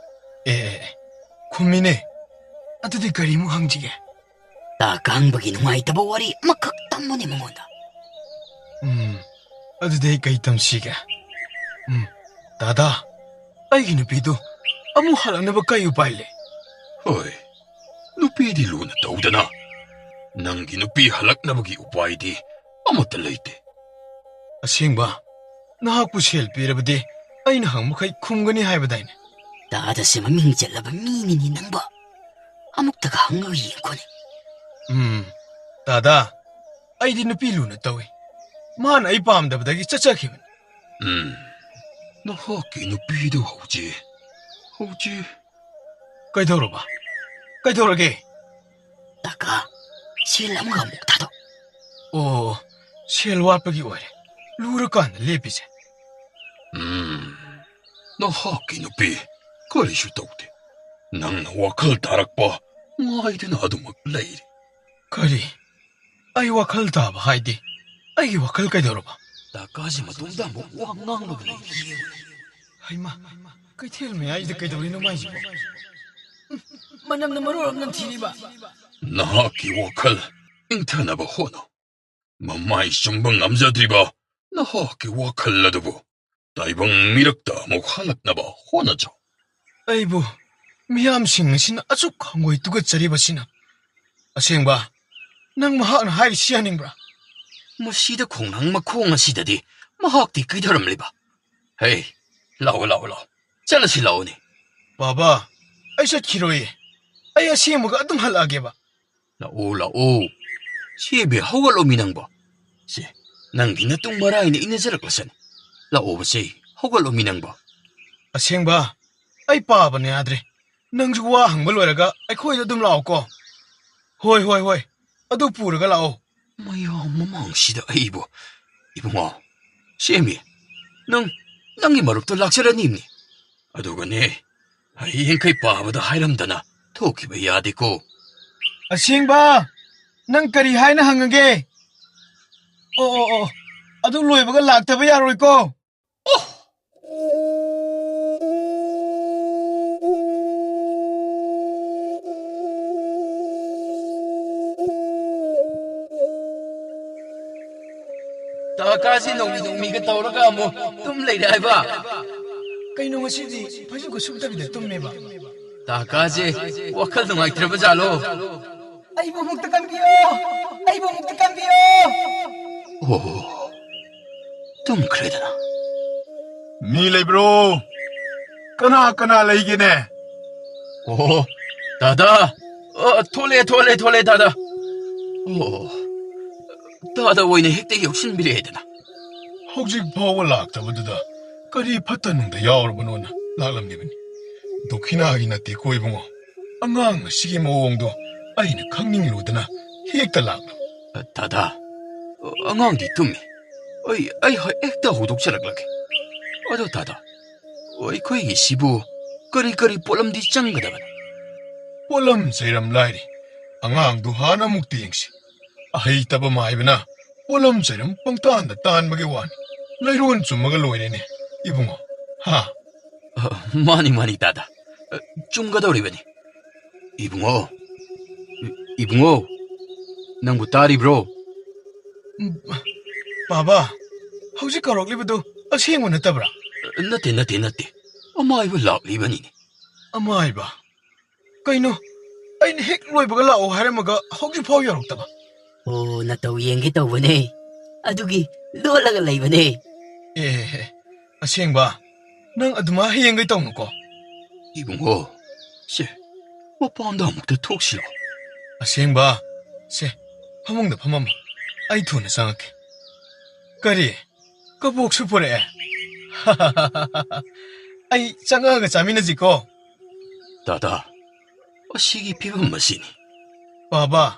ꯑꯦ, ꯑꯦ, ꯑꯦ, ꯈꯨꯝꯃꯤꯅꯦ꯫ ꯑꯗꯨꯗꯤ ꯀꯔꯤꯃꯨꯛ ꯍꯪꯁꯤꯒꯦ? ꯇꯥ ꯀꯥꯡꯕꯒꯤ ꯅꯨꯡꯉꯥꯏꯇꯕ ꯋꯥꯔꯤ ꯑꯃꯈꯛ ꯇꯝꯃꯨꯅꯦ ꯃꯉꯣꯟꯗ꯫ ꯎꯝ, ꯑꯗꯨꯗꯤ ꯑꯩ ꯀꯩ ꯇꯝꯁꯤꯒꯦ? ꯎꯝ, ꯗꯥꯗꯥ, ꯑꯩꯒꯤ ꯅꯨꯄꯤꯗꯨ ꯑꯃꯨꯛ ꯍꯜꯂꯛꯅꯕ ꯀꯩ ꯎꯄꯥꯏ ꯂꯩ? ꯍꯣꯏ, ꯅꯨꯄꯤꯗꯤ ꯂꯨꯅ ꯇꯧꯗꯅ, ꯅꯪꯒꯤ ꯅꯨꯄꯤ ꯍꯜꯂꯛꯅꯕꯒꯤ ꯎꯄꯥꯏꯗꯤ ꯑꯃꯠꯇ ꯂꯩꯇꯦ꯫ ꯑꯁꯦꯡꯕ? ꯅꯍꯥꯛꯄꯨ ꯁꯦꯜ ꯄꯤꯔꯕꯗꯤ ꯑꯩꯅ ꯍꯪꯕꯈꯩ ꯈꯨꯝꯒꯅꯤ ꯍꯥꯏꯕꯗꯥꯏꯅꯦ? ꯗꯥꯗꯥꯁꯦ ꯃꯃꯤꯡ ꯆꯠꯂꯕ ꯃꯤꯅꯤꯅꯦ ꯅꯪꯕꯣ꯫ ꯑꯃꯨꯛꯇꯒ ꯍꯪꯉꯒ ꯌꯦꯡꯈꯣꯅꯦ꯫ ꯎꯝ, ꯗꯥꯗꯥ, ꯑꯩꯗꯤ ꯅꯨꯄꯤ ꯂꯨꯅ ꯇꯧꯏ꯫ ꯃꯥꯅ ꯑꯩ ꯄꯥꯝꯗꯕꯗꯒꯤ ꯆꯠꯆꯈꯤꯕꯅꯤ꯫ ꯎꯝ, ꯅꯍꯥꯛꯀꯤ ꯅꯨꯄꯤꯗꯨ ꯍꯧꯖꯤꯛ, ꯍꯧꯖꯤꯛ ꯀꯩꯗꯧꯔꯕ? ꯀꯩꯗꯧꯔꯒꯦ? ꯀꯥꯀꯥ, ꯁꯦꯜ ꯑꯃꯒ ꯑꯃꯨꯛ ꯊꯥꯗꯣꯛ꯫ ꯑꯣ, ꯁꯦꯜ ꯋꯥꯠꯄꯒꯤ ꯑꯣꯏꯔꯦ꯫ ꯂꯨꯔꯀꯥꯟꯗ ꯂꯦꯞꯄꯤꯁꯦ꯫ ꯎꯝ, ꯅꯍꯥꯛꯀꯤ ꯅꯨꯄꯤ ꯀꯔꯤꯁꯨ ꯇꯧꯗꯦ꯫ ꯅꯪꯅ ꯋꯥꯈꯜ ꯇꯥꯔꯛꯄ ꯉꯥꯏꯗꯨꯅ ꯑꯗꯨꯃꯛ ꯂꯩꯔꯤ꯫ ꯀꯔꯤ? ꯑꯩ ꯋꯥꯈꯜ ꯇꯥꯕ ꯍꯥꯏꯗꯤ? ꯑꯩꯒꯤ ꯋꯥꯈꯜ ꯀꯩꯗꯧꯔꯕ? ꯀꯥꯀꯥꯁꯤ ꯃꯇꯣꯝꯇ ꯑꯃꯨꯛ ꯋꯥ ꯉꯥꯡꯂꯒ ꯂꯩꯔꯤ꯫ ꯍꯩꯃꯥ, ꯀꯩꯊꯦꯜ ꯃꯌꯥꯏꯁꯤꯗ ꯀꯩꯗꯧꯔꯤꯅꯣ ꯃꯥꯏꯁꯤꯕꯣ? ꯎꯝ, ꯃꯅꯝꯅ ꯃꯔꯣꯜ ꯑꯃ ꯅꯝꯊꯤꯔꯤꯕ꯫ ꯅꯍꯥꯛꯀꯤ ꯋꯥꯈꯜ ꯏꯪꯊꯅꯕ ꯍꯣꯠꯅꯧ꯫ ꯃꯃꯥꯏ ꯆꯨꯝꯕ ꯉꯝꯖꯗ꯭ꯔꯤꯕ ꯅꯍꯥꯛꯀꯤ ꯋꯥꯈꯜ ꯑꯗꯨꯕꯨ ꯇꯥꯏꯕꯪ ꯃꯤꯔꯛꯇ ꯑꯃꯨꯛ ꯍꯜꯂꯛꯅꯕ ꯍꯣꯠꯅꯖꯧ꯫ ꯑꯩꯕꯨ ꯃꯤꯌꯥꯝꯁꯤꯡ ꯑꯁꯤꯅ ꯑꯁꯨꯛ ꯍꯪꯒꯣꯏ ꯇꯨꯒꯠꯆꯔꯤꯕꯁꯤꯅ꯫ ꯑꯁꯦꯡꯕ, ꯅꯪ ꯃꯍꯥꯛꯅ ꯍꯥꯏꯔꯤꯁꯤ ꯌꯥꯅꯤꯡꯕ꯭ꯔꯥ? ꯃꯁꯤꯗ ꯈꯣꯡꯅꯥꯡ ꯃꯈꯣꯡ ꯑꯁꯤꯗꯗꯤ ꯃꯍꯥꯛꯇꯤ ꯀꯩꯗꯧꯔꯝꯂꯤꯕ? ꯍꯦ, ꯂꯥꯛꯑꯣ, ꯂꯥꯛꯑꯣ, ꯂꯥꯛꯑꯣ꯫ ꯆꯠꯂꯁꯤ ꯂꯥꯛꯑꯣꯅꯦ꯫ ꯕꯥꯕꯥ, ꯑꯩ ꯆꯠꯈꯤꯔꯣꯏꯌꯦ꯫ ꯑꯩ ꯑꯁꯦꯡꯕꯒ ꯑꯗꯨꯝ ꯍꯜꯂꯛꯑꯒꯦꯕ꯫ ꯂꯥꯛꯑꯣ, ꯂꯥꯛꯑꯣ꯫ ꯁꯦꯝꯕꯤ, ꯍꯧꯒꯠꯂꯣꯃꯤ ꯅꯪꯕꯣ꯫ ꯁꯦ, ꯅꯪꯗꯤ ꯅꯇꯨꯡ ꯃꯔꯥꯏꯅ ꯏꯟꯅꯖꯔꯛꯂꯁꯅꯨ꯫ ꯂꯥꯛꯑꯣꯕꯁꯦ, ꯍꯧꯒꯠꯂꯣꯃꯤ ꯅꯪꯕꯣ꯫ ꯑꯁꯦꯡꯕ, ꯑꯩ ꯄꯥꯕꯅ ꯌꯥꯗ꯭ꯔꯦ꯫ ꯅꯪꯁꯨ ꯋꯥ ꯍꯪꯕ ꯂꯣꯏꯔꯒ ꯑꯩꯈꯣꯏꯗ ꯑꯗꯨꯝ ꯂꯥꯛꯑꯣꯀꯣ꯫ ꯍꯣꯏ, ꯍꯣꯏ, ꯍꯣꯏ꯫ ꯑꯗꯨ ꯄꯨꯔꯒ ꯂꯥꯛꯑꯣ꯫ ꯃꯌꯥꯝ ꯃꯃꯥꯡꯁꯤꯗ ꯑꯩꯕꯨ꯫ ꯏꯕꯨꯡꯉꯣ, ꯁꯦꯝꯕꯤ, ꯅꯪ, ꯅꯪꯒꯤ ꯃꯔꯨꯞꯇꯣ ꯂꯥꯛꯆꯔꯅꯤꯝꯅꯦ꯫ ꯑꯗꯨꯒꯅꯦ, ꯍꯌꯦꯡꯈꯩ ꯄꯥꯕꯗ ꯍꯥꯏꯔꯝꯗꯅ ꯊꯣꯛꯈꯤꯕ ꯌꯥꯗꯦꯀꯣ꯫ ꯑꯁꯦꯡꯕ, ꯅꯪ ꯀꯔꯤ ꯍꯥꯏꯅ ꯍꯪꯉꯒꯦ? ꯑꯣ, ꯑꯣ, ꯑꯣ, ꯑꯗꯨ ꯂꯣꯏꯕꯒ ꯂꯥꯛꯇꯕ ꯌꯥꯔꯣꯏꯀꯣ꯫ ꯑꯣ! ꯇꯥꯀꯥꯁꯤ ꯅꯣꯡꯃꯤ ꯅꯣꯡꯃꯤꯒ ꯇꯧꯔꯒ ꯑꯃꯨꯛ ꯇꯨꯝ ꯂꯩꯔꯦ ꯍꯥꯏꯕ꯫ ꯀꯩꯅꯣ ꯉꯁꯤꯗꯤ ꯐꯩꯖꯨꯞꯀ ꯁꯨꯞꯇꯕꯤꯗ ꯇꯨꯝꯃꯦꯕ? ꯇꯥꯀꯥꯁꯦ ꯋꯥꯈꯜ ꯅꯨꯡꯉꯥꯏꯇ꯭ꯔꯕ ꯖꯥꯠꯂꯣ? ꯑꯩꯕꯨ ꯑꯃꯨꯛꯇ ꯀꯟꯕꯤꯌꯣ! ꯑꯩꯕꯨ ꯑꯃꯨꯛꯇ ꯀꯟꯕꯤꯌꯣ! ꯑꯣ, ꯇꯨꯝꯈ꯭ꯔꯦꯗꯅ꯫ ꯃꯤ ꯂꯩꯕ꯭ꯔꯣ? ꯀꯅꯥ ꯀꯅꯥ ꯂꯩꯒꯦꯅꯦ? ꯑꯣ, ꯗꯥꯗꯥ꯫ ꯑ, ꯊꯣꯛꯂꯛꯑꯦ, ꯊꯣꯛꯂꯛꯑꯦ, ꯊꯣꯛꯂꯛꯑꯦ, ꯗꯥꯗꯥ꯫ ꯑꯣ, ꯗꯥꯗꯥ ꯑꯣꯏꯅ ꯍꯦꯛꯇ ꯌꯧꯁꯤꯟꯕꯤꯔꯛꯑꯦꯗꯅ꯫ ꯍꯧꯖꯤꯛ ꯐꯥꯎꯕ ꯂꯥꯛꯇꯕꯗꯨꯗ ꯀꯔꯤ ꯐꯠꯇ ꯅꯨꯡꯗ ꯌꯥꯎꯔꯕꯅꯣꯅ ꯂꯥꯛꯂꯝꯂꯤꯕꯅꯤ꯫ ꯗꯣꯈꯤꯅꯥꯒꯤ ꯅꯠꯇꯦꯀꯣ ꯏꯕꯨꯡꯉꯣ꯫ ꯑꯉꯥꯡ ꯑꯁꯤꯒꯤ ꯃꯑꯣꯡꯗꯣ ꯑꯩꯅ ꯈꯪꯅꯤꯡꯂꯨꯗꯅ ꯍꯦꯛꯇ ꯂꯥꯛꯂꯨ꯫ ꯗꯥꯗꯥ, ꯑꯉꯥꯡꯗꯤ ꯇꯨꯝꯃꯤ꯫ ꯑꯩ, ꯑꯩ ꯍ-, ꯍꯦꯛꯇ ꯍꯧꯗꯣꯛꯆꯔꯛꯂꯒꯦ꯫ ꯑꯗꯣ ꯗꯥꯗꯥ, ꯑꯩꯈꯣꯏꯒꯤꯁꯤꯕꯨ ꯀꯔꯤ ꯀꯔꯤ ꯄꯣꯠꯂꯝꯗꯤ ꯆꯪꯒꯗꯕꯅꯣ? ꯄꯣꯠꯂꯝ ꯆꯩꯔꯝ ꯂꯥꯏꯔꯤ꯫ ꯑꯉꯥꯡꯗꯨ ꯍꯥꯟꯅ ꯑꯃꯨꯛꯇ ꯌꯦꯡꯁꯤ꯫ ꯑꯍꯩꯇꯕ ꯃꯥꯏꯕꯅ ꯄꯣꯠꯂꯝ ꯆꯩꯔꯝ ꯄꯪꯇꯥꯟꯗ ꯇꯥꯟꯕꯒꯤ ꯋꯥꯅꯤ꯫ ꯂꯩꯔꯣꯟ ꯆꯨꯝꯃꯒ ꯂꯣꯏꯔꯦꯅꯦ, ꯏꯕꯨꯡꯉꯣ꯫ ꯍꯥ? ꯑ, ꯃꯥꯅꯤ, ꯃꯥꯅꯤ, ꯗꯥꯗꯥ꯫ ꯑ, ꯆꯨꯝꯒꯗꯧꯔꯤꯕꯅꯤ꯫ ꯏꯕꯨꯡꯉꯣ, ꯏ-, ꯏꯕꯨꯡꯉꯣ, ꯅꯪꯕꯨ ꯇꯥꯔꯤꯕ꯭ꯔꯣ? ꯎꯝ, ꯕꯥꯕꯥ, ꯍꯧꯖꯤꯛ ꯀꯧꯔꯛꯂꯤꯕꯗꯨ ꯑꯁꯦꯡꯕ ꯅꯠꯇꯕ꯭ꯔꯥ? ꯅꯠꯇꯦ, ꯅꯠꯇꯦ, ꯅꯠꯇꯦ꯫ ꯑꯃꯥꯏꯕ ꯂꯥꯛꯂꯤꯕꯅꯤꯅꯦ꯫ ꯑꯃꯥꯏꯕ? ꯀꯩꯅꯣ? ꯑꯩꯅ ꯍꯦꯛ ꯂꯣꯏꯕꯒ ꯂꯥꯛꯑꯣ ꯍꯥꯏꯔꯝꯃꯒ ꯍꯧꯖꯤꯛ ꯐꯥꯎ ꯌꯧꯔꯛꯇꯕ? ꯑꯣ, ꯅꯇꯧ ꯌꯦꯡꯒꯦ ꯇꯧꯕꯅꯦ꯫ ꯑꯗꯨꯒꯤ ꯂꯣꯠꯂꯒ ꯂꯩꯕꯅꯦ꯫ ꯑꯦ, ꯑꯁꯦꯡꯕ? ꯅꯪ ꯑꯗꯨꯃꯥꯏ ꯍꯌꯦꯡꯒꯩ ꯇꯧꯅꯨꯀꯣ꯫ ꯏꯕꯨꯡꯉꯣ, ꯁꯦ, ꯃꯄꯥꯟꯗ ꯑꯃꯨꯛꯇ ꯊꯣꯛꯁꯤꯔꯣ? ꯑꯁꯦꯡꯕ? ꯁꯦ, ꯐꯃꯨꯡꯗ ꯐꯝꯃꯝꯃꯣ꯫ ꯑꯩ ꯊꯨꯅ ꯆꯪꯉꯛꯀꯦ꯫ ꯀꯔꯤ? ꯀꯕꯣꯛꯁꯨ ꯄꯨꯔꯛꯑꯦ? ꯑꯩ ꯆꯪꯉꯛꯑꯒ ꯆꯥꯃꯤꯟꯅꯁꯤꯀꯣ꯫ ꯇꯥꯗꯥ, ꯑꯁꯤꯒꯤ ꯐꯤꯕꯝ ꯑꯁꯤꯅꯤ꯫ ꯕꯥꯕꯥ,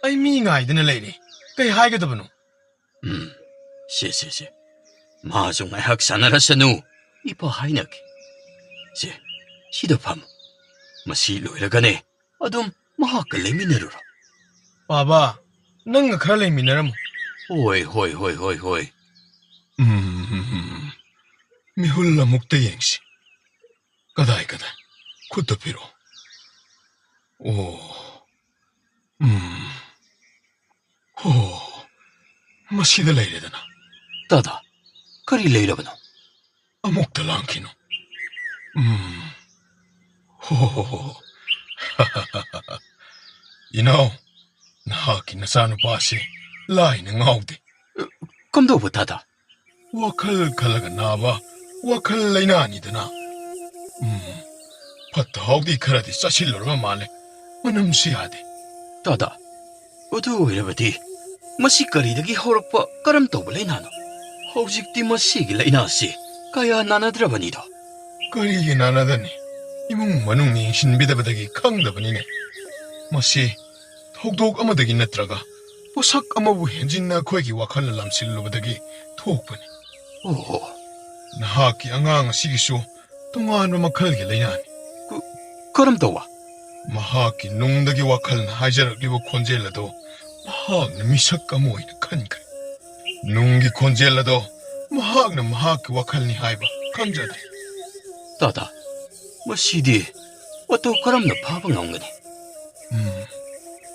ꯑꯩ ꯃꯤ ꯉꯥꯏꯗꯨꯅ ꯂꯩꯔꯦ꯫ ꯀꯩ ꯍꯥꯏꯒꯗꯕꯅꯣ? ꯎꯝ, ꯁꯦ, ꯁꯦ, ꯁꯦ꯫ ꯃꯥꯁꯨ ꯉꯥꯏꯍꯥꯛ ꯁꯥꯟꯅꯔꯁꯅꯨ꯫ ꯏꯄꯥ ꯍꯥꯏꯅꯒꯦ꯫ ꯁꯦ, ꯁꯤꯗ ꯐꯝꯃꯨ꯫ ꯃꯁꯤ ꯂꯣꯏꯔꯒꯅꯦ, ꯑꯗꯨꯝ ꯃꯍꯥꯛꯀ ꯂꯩꯃꯤꯟꯅꯔꯨꯔꯣ꯫ ꯕꯥꯕꯥ, ꯅꯪꯒ ꯈꯔ ꯂꯩꯃꯤꯟꯅꯔꯝꯃꯨ꯫ ꯍꯣꯏ, ꯍꯣꯏ, ꯍꯣꯏ, ꯍꯣꯏ, ꯍꯣꯏ꯫ ꯎꯝ, ꯃꯤꯍꯨꯜ ꯑꯃꯨꯛꯇ ꯌꯦꯡꯁꯤ꯫ ꯀꯗꯥꯏ, ꯀꯗꯥꯏ? ꯈꯨꯠꯇ ꯄꯤꯔꯛꯑꯣ꯫ ꯑꯣ, ꯎꯝ꯫ ꯍꯣ, ꯃꯁꯤꯗ ꯂꯩꯔꯦꯗꯅ꯫ ꯇꯥꯗꯥ, ꯀꯔꯤ ꯂꯩꯔꯕꯅꯣ? ꯑꯃꯨꯛꯇ ꯂꯥꯡꯈꯤꯅꯨ꯫ ꯎꯝ꯫ ꯍꯣ, ꯍꯣ, ꯍꯣ, ꯍꯣ꯫ ꯏꯅꯥꯎ, ꯅꯍꯥꯛꯀꯤ ꯅꯆꯥꯅꯨꯄꯥꯁꯤ ꯂꯥꯏꯅ ꯉꯥꯎꯗꯦ꯫ ꯀꯝꯗꯧꯕ, ꯇꯥꯗꯥ? ꯋꯥꯈꯜ ꯈꯜꯂꯒ ꯅꯥꯕ ꯋꯥꯈꯜ ꯂꯩꯅꯥꯅꯤꯗꯅ꯫ ꯎꯝ, ꯐꯠꯇ ꯍꯥꯎꯗꯤ ꯈꯔꯗꯤ ꯆꯥꯁꯤꯜꯂꯨꯔꯕ ꯃꯥꯜꯂꯦ꯫ ꯃꯅꯝꯁꯨ ꯌꯥꯗꯦ꯫ ꯇꯥꯗꯥ, ꯑꯗꯨ ꯑꯣꯏꯔꯕꯗꯤ ꯃꯁꯤ ꯀꯔꯤꯗꯒꯤ ꯍꯧꯔꯛꯄ, ꯀꯔꯝ ꯇꯧꯕ ꯂꯩꯅꯥꯅꯣ? ꯍꯧꯖꯤꯛꯇꯤ ꯃꯁꯤꯒꯤ ꯂꯩꯅꯥꯁꯤ ꯀꯌꯥ ꯅꯥꯅꯗ꯭ꯔꯕꯅꯤꯗꯣ꯫ ꯀꯔꯤꯒꯤ ꯅꯥꯅꯗꯅꯤ? ꯏꯃꯨꯡ ꯃꯅꯨꯡ ꯌꯦꯡꯁꯤꯟꯕꯤꯗꯕꯗꯒꯤ ꯈꯪꯗꯕꯅꯤꯅꯦ꯫ ꯃꯁꯤ ꯊꯧꯗꯣꯛ ꯑꯃꯗꯒꯤ ꯅꯠꯇ꯭ꯔꯒ ꯄꯣꯠꯁꯛ ꯑꯃꯕꯨ ꯍꯦꯟꯖꯤꯟꯅ ꯑꯩꯈꯣꯏꯒꯤ ꯋꯥꯈꯜꯅ ꯂꯝꯁꯤꯜꯂꯨꯕꯗꯒꯤ ꯊꯣꯛꯄꯅꯤ꯫ ꯑꯣ꯫ ꯅꯍꯥꯛꯀꯤ ꯑꯉꯥꯡ ꯑꯁꯤꯒꯤꯁꯨ ꯇꯣꯉꯥꯟꯕ ꯃꯈꯜꯒꯤ ꯂꯩꯅꯥꯅꯤ꯫ ꯀ-, ꯀꯔꯝ ꯇꯧꯕ? ꯃꯍꯥꯛꯀꯤ ꯅꯨꯡꯗꯒꯤ ꯋꯥꯈꯜꯅ ꯍꯥꯏꯖꯔꯛꯂꯤꯕ ꯈꯣꯟꯖꯦꯜ ꯑꯗꯣ ꯃꯍꯥꯛꯅ ꯃꯤꯁꯛ ꯑꯃ ꯑꯣꯏꯅ ꯈꯟꯈ꯭ꯔꯦ꯫ ꯅꯨꯡꯒꯤ ꯈꯣꯟꯖꯦꯜ ꯑꯗꯣ ꯃꯍꯥꯛꯅ ꯃꯍꯥꯛꯀꯤ ꯋꯥꯈꯜꯅꯤ ꯍꯥꯏꯕ ꯈꯪꯖꯗ꯭ꯔꯦ꯫ ꯇꯥꯗꯥ, ꯃꯁꯤꯗꯤ ꯃꯇꯧ ꯀꯔꯝꯅ ꯐꯥꯕ ꯉꯝꯒꯅꯤ? ꯎꯝ,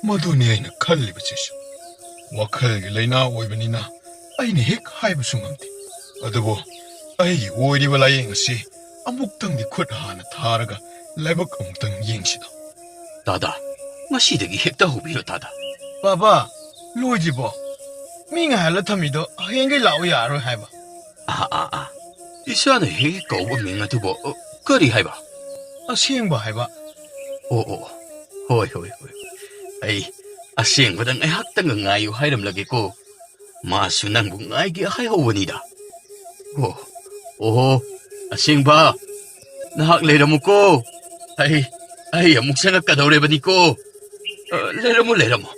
ꯃꯗꯨꯅꯤ ꯑꯩꯅ ꯈꯜꯂꯤꯕꯁꯤꯁꯨ꯫ ꯋꯥꯈꯜꯒꯤ ꯂꯩꯅꯥ ꯑꯣꯏꯕꯅꯤꯅ ꯑꯩꯅ ꯍꯦꯛ ꯍꯥꯏꯕꯁꯨ ꯉꯝꯗꯦ꯫ ꯑꯗꯨꯕꯨ ꯑꯩꯒꯤ ꯑꯣꯏꯔꯤꯕ ꯂꯥꯏꯌꯦꯡ ꯑꯁꯤ ꯑꯃꯨꯛꯇꯪꯗꯤ ꯈꯨꯠ ꯍꯥꯟꯅ ꯊꯥꯔꯒ ꯂꯥꯏꯕꯛ ꯑꯃꯨꯛꯇꯪ ꯌꯦꯡꯁꯤꯗ꯫ ꯇꯥꯗ, ꯉꯁꯤꯗꯒꯤ ꯍꯦꯛꯇ ꯍꯧꯕꯤꯔꯣ, ꯇꯥꯗ꯫ ꯕꯥꯕꯥ, ꯂꯣꯏꯗ꯭ꯔꯤꯕꯣ? ꯃꯤ ꯉꯥꯏꯍꯜꯂ ꯊꯝꯃꯤꯗꯣ ꯍꯌꯦꯡꯒꯩ ꯂꯥꯛꯑꯣ ꯌꯥꯔꯔꯣꯏ ꯍꯥꯏꯕ꯫ ꯑꯥ, ꯑꯥ, ꯑꯥ꯫ ꯏꯆꯥꯅ ꯍꯦꯛ ꯍꯦꯛ ꯀꯧꯕ ꯃꯤꯡ ꯑꯗꯨꯕꯨ, ꯑ, ꯀꯔꯤ ꯍꯥꯏꯕ? ꯑꯁꯦꯡꯕ ꯍꯥꯏꯕ꯫ ꯑꯣ, ꯑꯣ, ꯑꯣ꯫ ꯍꯣꯏ, ꯍꯣꯏ, ꯍꯣꯏ꯫ ꯑꯩ ꯑꯁꯦꯡꯕꯗ ꯉꯥꯏꯍꯥꯛꯇꯪꯒ ꯉꯥꯏꯌꯨ ꯍꯥꯏꯔꯝꯂꯒꯦꯀꯣ꯫ ꯃꯥꯁꯨ ꯅꯪꯕꯨ ꯉꯥꯏꯒꯦ ꯍꯥꯏꯍꯧꯕꯅꯤꯗ꯫ ꯑꯣ, ꯑꯣꯍꯣ, ꯑꯁꯦꯡꯕ, ꯅꯍꯥꯛ ꯂꯩꯔꯝꯃꯨꯀꯣ꯫ ꯑꯩ, ꯑꯩ ꯑꯃꯨꯛ ꯆꯪꯉꯛꯀꯗꯧꯔꯦꯕꯅꯤꯀꯣ꯫ ꯑ, ꯂꯩꯔꯝꯃꯨ, ꯂꯩꯔꯝꯃꯨ꯫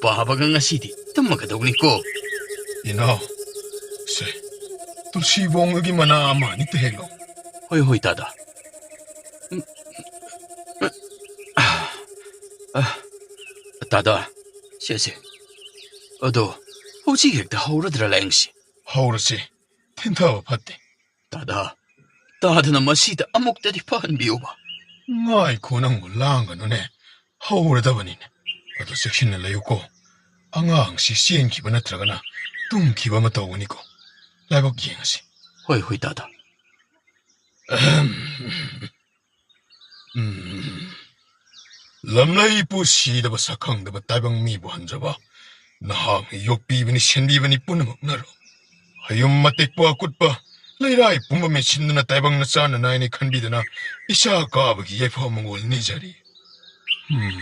ꯄꯥꯕꯒ ꯉꯁꯤꯗꯤ ꯇꯨꯝꯃꯒꯗꯧꯅꯤꯀꯣ꯫ ꯏꯅꯥꯎ, ꯁꯦ, ꯇꯨꯜꯁꯤꯕꯣꯡꯒꯒꯤ ꯃꯅꯥ ꯑꯃ ꯑꯅꯤꯇ ꯍꯦꯛꯂꯣ꯫ ꯍꯣꯏ, ꯍꯣꯏ, ꯇꯥꯗ꯫ ꯎꯝ, ꯑ, ꯑ, ꯇꯥꯗ, ꯁꯦ, ꯁꯦ꯫ ꯑꯗꯣ, ꯍꯧꯖꯤꯛ ꯍꯦꯛꯇ ꯍꯧꯔꯗ꯭ꯔꯥ ꯂꯥꯏꯌꯦꯡꯁꯤ? ꯍꯧꯔꯁꯤ꯫ ꯊꯤꯟꯊꯕ ꯐꯠꯇꯦ꯫ ꯇꯥꯗ, ꯇꯥꯗꯅ ꯃꯁꯤꯗ ꯑꯃꯨꯛꯇꯗꯤ ꯐꯍꯟꯕꯤꯌꯨꯕ꯫ ꯉꯥꯏꯈꯣ, ꯅꯪꯕꯨ ꯂꯥꯡꯒꯅꯨꯅꯦ꯫ ꯍꯧꯔꯗꯕꯅꯤꯅꯦ꯫ ꯑꯗꯣ ꯆꯦꯛꯁꯤꯟꯅ ꯂꯩꯌꯨꯀꯣ꯫ ꯑꯉꯥꯡꯁꯤ ꯆꯦꯟꯈꯤꯕ ꯅꯠꯇ꯭ꯔꯒꯅ ꯇꯨꯝꯈꯤꯕ ꯑꯃ ꯇꯧꯒꯅꯤꯀꯣ꯫ ꯂꯥꯏꯕꯛ ꯌꯦꯡꯉꯁꯤ꯫ ꯍꯣꯏ, ꯍꯣꯏ, ꯇꯥꯗ꯫ ꯑꯍꯝ꯫ ꯎꯝ꯫ ꯂꯝꯂꯩ ꯏꯄꯨ ꯁꯤꯗꯕ ꯁꯛꯈꯪꯗꯕ ꯇꯥꯏꯕꯪ ꯃꯤꯕꯨ ꯍꯟꯖꯕ꯫ ꯅꯍꯥꯛꯅ ꯌꯣꯛꯄꯤꯕꯅꯤ, ꯁꯦꯟꯕꯤꯕꯅꯤ ꯄꯨꯝꯅꯃꯛꯅꯔꯣ꯫ ꯍꯌꯨꯝ ꯑꯇꯦꯛꯄ ꯑꯀꯨꯠꯄ, ꯂꯩꯔꯥꯏ ꯄꯨꯝꯕ ꯃꯦꯠꯁꯤꯟꯗꯨꯅ ꯇꯥꯏꯕꯪꯅ ꯆꯥꯅ ꯅꯥꯏꯅꯤ ꯈꯟꯕꯤꯗꯨꯅ ꯏꯆꯥ ꯀꯥꯕꯒꯤ ꯌꯥꯏꯐ ꯃꯪꯒꯣꯜ ꯅꯤꯖꯔꯤ꯫ ꯎꯝ꯫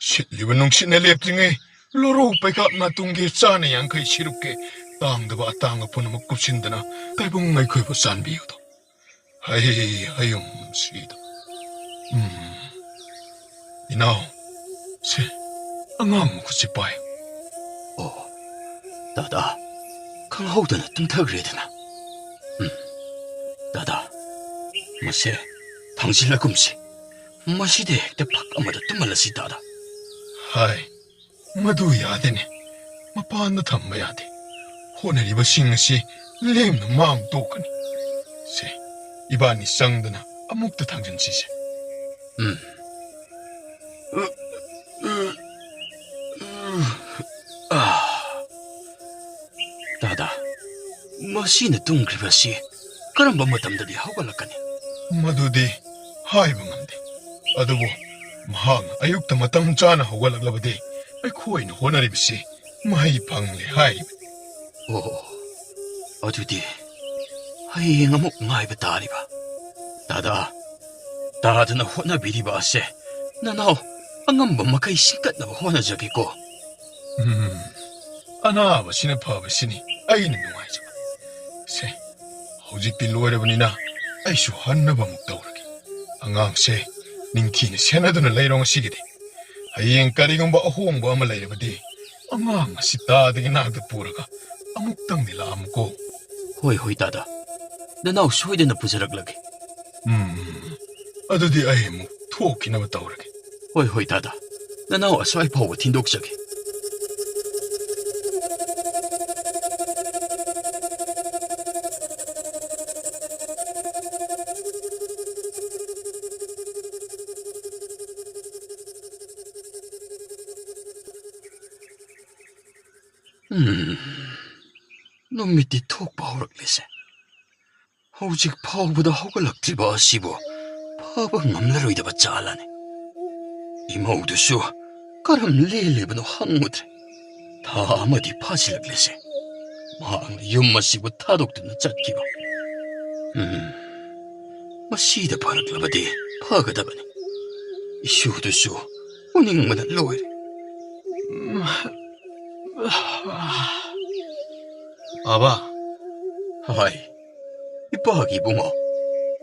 ꯁꯤꯠꯂꯤꯕ ꯅꯨꯡꯁꯤꯠꯅ ꯂꯦꯞꯇ꯭ꯔꯤꯉꯩ, ꯂꯣꯔꯧ ꯄꯩꯀꯥꯞ ꯅꯥꯇꯨꯡꯒꯤ ꯆꯥꯅ ꯌꯥꯡꯈꯩ ꯁꯤꯔꯨꯛꯀꯤ ꯇꯥꯡꯗꯕ ꯑꯇꯥꯡꯕ ꯄꯨꯝꯅꯃꯛ ꯀꯨꯞꯁꯤꯟꯗꯅ ꯇꯥꯏꯕꯪ ꯑꯩꯈꯣꯏꯕꯨ ꯆꯥꯟꯕꯤꯌꯨꯗꯣ꯫ ꯍꯩ ꯍꯌꯨꯝ ꯁꯤꯗ꯫ ꯎꯝ꯫ ꯏꯅꯥꯎ, ꯁꯦ, ꯑꯉꯥꯡ ꯃꯈꯨꯠꯁꯤ ꯄꯥꯏ꯫ ꯑꯣ, ꯗꯥꯗꯥ, ꯈꯪꯍꯧꯗꯅ ꯇꯨꯝꯊꯈ꯭ꯔꯦꯗꯅ꯫ ꯎꯝ, ꯗꯥꯗꯥ, ꯃꯁꯦ ꯊꯥꯡꯖꯤꯜꯂꯒꯨꯝꯁꯤ꯫ ꯃꯁꯤꯗ ꯍꯦꯛꯇ ꯐꯛ ꯑꯃꯗ ꯇꯨꯝꯍꯜꯂꯁꯤ, ꯗꯥꯗꯥ꯫ ꯍꯥꯏ, ꯃꯗꯨ ꯌꯥꯗꯦꯅꯦ꯫ ꯃꯄꯥꯟꯗ ꯊꯝꯕ ꯌꯥꯗꯦ꯫ ꯍꯣꯠꯅꯔꯤꯕꯁꯤꯡ ꯑꯁꯤ ꯂꯦꯝꯅ ꯃꯥꯡ ꯇꯣꯛꯀꯅꯤ꯫ ꯁꯦ, ꯏꯕꯥꯅꯤ ꯆꯪꯗꯅ ꯑꯃꯨꯛꯇ ꯊꯥꯡꯖꯤꯟꯁꯤꯁꯦ꯫ ꯎꯝ꯫ ꯑꯥ꯫ ꯗꯥꯗꯥ, ꯃꯁꯤꯅ ꯇꯨꯝꯈ꯭ꯔꯤꯕꯁꯤ ꯀꯔꯝꯕ ꯃꯇꯝꯗꯗꯤ ꯍꯧꯒꯠꯂꯛꯀꯅꯤ? ꯃꯗꯨꯗꯤ ꯍꯥꯏꯕ ꯉꯝꯗꯦ꯫ ꯑꯗꯨꯕꯨ ꯃꯍꯥꯛꯅ ꯑꯌꯨꯛꯇ ꯃꯇꯝ ꯆꯥꯅ ꯍꯧꯒꯠꯂꯛꯂꯕꯗꯤ ꯑꯩꯈꯣꯏꯅ ꯍꯣꯠꯅꯔꯤꯕꯁꯤ ꯃꯍꯩ ꯐꯪꯂꯦ ꯍꯥꯏꯔꯤꯕꯅꯤ꯫ ꯑꯣ, ꯑꯗꯨꯗꯤ ꯍꯌꯦꯡ ꯑꯃꯨꯛ ꯉꯥꯏꯕ ꯇꯥꯔꯤꯕ꯫ ꯗꯥꯗꯥ, ꯇꯥꯗꯅ ꯍꯣꯠꯅꯕꯤꯔꯤꯕ ꯑꯁꯦ ꯅꯅꯥꯎ ꯑꯉꯝꯕ ꯃꯈꯩ ꯁꯤꯡꯀꯠꯅꯕ ꯍꯣꯠꯅꯖꯒꯦꯀꯣ꯫ ꯎꯝ, ꯑꯅꯥꯕꯁꯤꯅ ꯐꯕꯁꯤꯅꯤ ꯑꯩꯅ ꯅꯨꯡꯉꯥꯏꯖꯕ꯫ ꯁꯦ, ꯍꯧꯖꯤꯛꯇꯤ ꯂꯣꯏꯔꯕꯅꯤꯅ ꯑꯩꯁꯨ ꯍꯟꯅꯕ ꯑꯃꯨꯛ ꯇꯧꯔꯒꯦ꯫ ꯑꯉꯥꯡꯁꯦ ꯅꯤꯡꯊꯤꯅ ꯁꯦꯟꯅꯗꯨꯅ ꯂꯩꯔꯣ ꯉꯁꯤꯒꯤꯗꯤ꯫ ꯍꯌꯦꯡ ꯀꯔꯤꯒꯨꯝꯕ ꯑꯍꯣꯡꯕ ꯑꯃ ꯂꯩꯔꯕꯗꯤ ꯑꯉꯥꯡ ꯑꯁꯤ ꯇꯥꯗꯒꯤ ꯅꯥꯛꯇ ꯄꯨꯔꯒ ꯑꯃꯨꯛꯇꯪꯗꯤ ꯂꯥꯛꯑꯝꯃꯨꯀꯣ꯫ ꯍꯣꯏ, ꯍꯣꯏ, ꯗꯥꯗꯥ꯫ ꯅꯅꯥꯎ ꯁꯣꯏꯗꯅ ꯄꯨꯖꯔꯛꯂꯒꯦ꯫ ꯎꯝ, ꯑꯗꯨꯗꯤ ꯑꯩ ꯑꯃꯨꯛ ꯊꯣꯛꯈꯤꯅꯕ ꯇꯧꯔꯒꯦ꯫ ꯍꯣꯏ, ꯍꯣꯏ, ꯗꯥꯗꯥ꯫ ꯅꯅꯥꯎ ꯑꯁ꯭ꯋꯥꯏ ꯐꯥꯎꯕ ꯊꯤꯟꯗꯣꯛꯆꯒꯦ꯫ ꯎꯝ, ꯅꯨꯃꯤꯠꯇꯤ ꯊꯣꯛꯄ ꯍꯧꯔꯛꯂꯦꯁꯦ꯫ ꯍꯧꯖꯤꯛ ꯐꯥꯎꯕꯗ ꯍꯧꯒꯠꯂꯛꯇ꯭ꯔꯤꯕ ꯑꯁꯤꯕꯨ ꯐꯕ ꯉꯝꯂꯔꯣꯏꯗꯕ ꯖꯥꯠꯂꯅꯦ꯫ ꯏꯃꯧꯗꯨꯁꯨ ꯀꯔꯝ ꯂꯦꯜꯂꯤꯕꯅꯣ ꯍꯪꯉꯨꯗ꯭ꯔꯦ꯫ ꯊꯥ ꯑꯃꯗꯤ ꯐꯥꯖꯤꯜꯂꯛꯂꯦꯁꯦ꯫ ꯃꯍꯥꯛꯅ ꯌꯨꯝ ꯑꯁꯤꯕꯨ ꯊꯥꯗꯣꯛꯇꯨꯅ ꯆꯠꯈꯤꯕ꯫ ꯎꯝ, ꯃꯁꯤꯗ ꯐꯔꯛꯂꯕꯗꯤ ꯐꯒꯗꯕꯅꯤ꯫ ꯏꯁꯨꯗꯨꯁꯨ ꯎꯅꯤꯡꯕꯅ ꯂꯣꯏꯔꯦ꯫ ꯎꯝ, ꯄꯥꯕ꯫ ꯍꯥꯏ, ꯏꯄꯥꯒꯤ ꯏꯕꯨꯡꯉꯣ,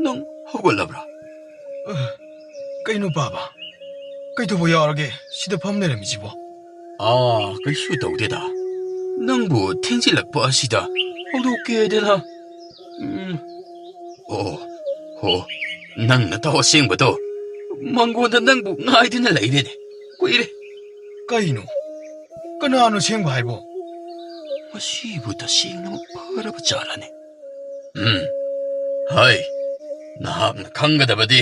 ꯅꯪ ꯍꯧꯒꯠꯂꯕ꯭ꯔꯥ? ꯑ, ꯀꯩꯅꯣ ꯄꯥꯕ? ꯀꯩꯗꯧꯕ ꯌꯥꯎꯔꯒꯦ ꯁꯤꯗ ꯐꯝ ꯂꯩꯔꯝꯃꯤꯁꯤꯕꯣ? ꯑꯥ, ꯀꯩꯁꯨ ꯇꯧꯗꯦꯗ꯫ ꯅꯪꯕꯨ ꯊꯦꯡꯖꯤꯜꯂꯛꯄ ꯑꯁꯤꯗ ꯍꯧꯗꯣꯛꯀꯦꯗꯅ꯫ ꯎꯝ꯫ ꯑꯣ, ꯍꯣ, ꯅꯪ ꯅꯇꯥꯎ ꯑꯁꯦꯡꯕꯗꯣ꯫ ꯃꯪꯒꯣꯟꯗ ꯅꯪꯕꯨ ꯉꯥꯏꯗꯨꯅ ꯂꯩꯔꯦꯅꯦ꯫ ꯀꯨꯏꯔꯦ꯫ ꯀꯩꯅꯣ? ꯀꯅꯥꯅꯣ ꯑꯁꯦꯡꯕ ꯍꯥꯏꯕꯣ? ꯃꯁꯤꯕꯨ ꯇꯁꯦꯡꯅꯃꯛ ꯐꯔꯕ ꯖꯥꯠꯂꯅꯦ? ꯎꯝ, ꯍꯥꯏ, ꯅꯍꯥꯛꯅ ꯈꯪꯒꯗꯕꯗꯤ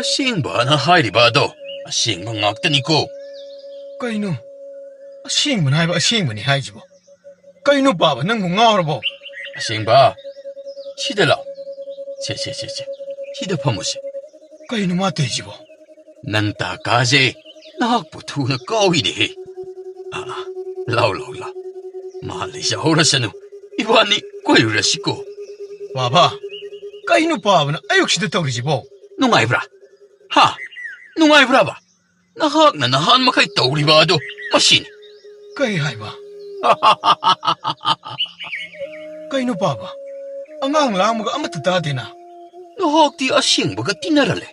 ꯑꯁꯦꯡꯕꯅ ꯍꯥꯏꯔꯤꯕ ꯑꯗꯣ ꯑꯁꯦꯡꯕ ꯉꯥꯛꯇꯅꯤꯀꯣ꯫ ꯀꯩꯅꯣ? ꯑꯁꯦꯡꯕꯅ ꯍꯥꯏꯕ ꯑꯁꯦꯡꯕꯅꯤ ꯍꯥꯏꯁꯤꯕꯣ? ꯀꯩꯅꯣ ꯄꯥꯕ, ꯅꯪꯕꯨ ꯉꯥꯎꯔꯕꯣ? ꯑꯁꯦꯡꯕ? ꯁꯤꯗ ꯂꯥꯎ꯫ ꯁꯦ, ꯁꯦ, ꯁꯦ, ꯁꯦ꯫ ꯁꯤꯗ ꯐꯝꯃꯨꯁꯦ꯫ ꯀꯩꯅꯣ ꯃꯥ ꯇꯧꯔꯤꯁꯤꯕꯣ? ꯅꯟꯇꯥꯀꯥꯁꯦ ꯅꯍꯥꯛꯄꯨ ꯊꯨꯅ ꯀꯥꯎꯏꯅꯦꯍꯦ꯫ ꯑꯥ, ꯑꯥ, ꯂꯥꯎ, ꯂꯥꯎ, ꯂꯥꯎ꯫ ꯃꯥ ꯂꯩꯖꯍꯧꯔꯁꯅꯨ꯫ ꯏꯕꯥꯅꯤ ꯀꯣꯏꯔꯨꯔꯁꯤꯀꯣ꯫ ꯕꯥꯕꯥ, ꯀꯩꯅꯣ ꯄꯥꯕꯅ ꯑꯌꯨꯛꯁꯤꯗ ꯇꯧꯔꯤꯁꯤꯕꯣ? ꯅꯨꯡꯉꯥꯏꯕ꯭ꯔꯥ? ꯍꯥ? ꯅꯨꯡꯉꯥꯏꯕ꯭ꯔꯥꯕ? ꯅꯍꯥꯛꯅ ꯅꯍꯥꯟ ꯃꯈꯩ ꯇꯧꯔꯤꯕ ꯑꯗꯨ ꯃꯁꯤꯅꯤ꯫ ꯀꯩ ꯍꯥꯏꯕ? ꯀꯩꯅꯣ ꯄꯥꯕ? ꯑꯉꯥꯡ ꯂꯥꯡꯕꯒ ꯑꯃꯠꯇ ꯇꯥꯗꯦꯅ꯫ ꯅꯍꯥꯛꯇꯤ ꯑꯁꯦꯡꯕꯒ ꯇꯤꯟꯅꯔꯜꯂꯦ꯫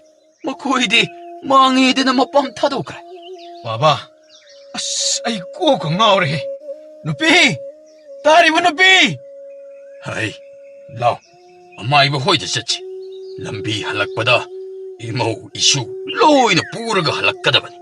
ꯃꯈꯣꯏꯗꯤ ꯃꯥꯡꯉꯦꯗꯅ ꯃꯄꯥꯝ ꯊꯥꯗꯣꯛꯈ꯭ꯔꯦ꯫ ꯕꯥꯕꯥ, ꯑꯁ, ꯑꯩ ꯀꯣꯛꯀ ꯉꯥꯎꯔꯦꯍꯦ꯫ ꯅꯨꯄꯤ! ꯇꯥꯔꯤꯕ ꯅꯨꯄꯤ! ꯍꯩ, ꯂꯥꯎ, ꯑꯃꯥꯏꯕ ꯍꯣꯏꯗ ꯆꯠꯁꯤ꯫ ꯂꯝꯕꯤ ꯍꯜꯂꯛꯄꯗ ꯏꯃꯧ ꯏꯁꯨ ꯂꯣꯏꯅ ꯄꯨꯔꯒ ꯍꯜꯂꯛꯀꯗꯕꯅꯤ꯫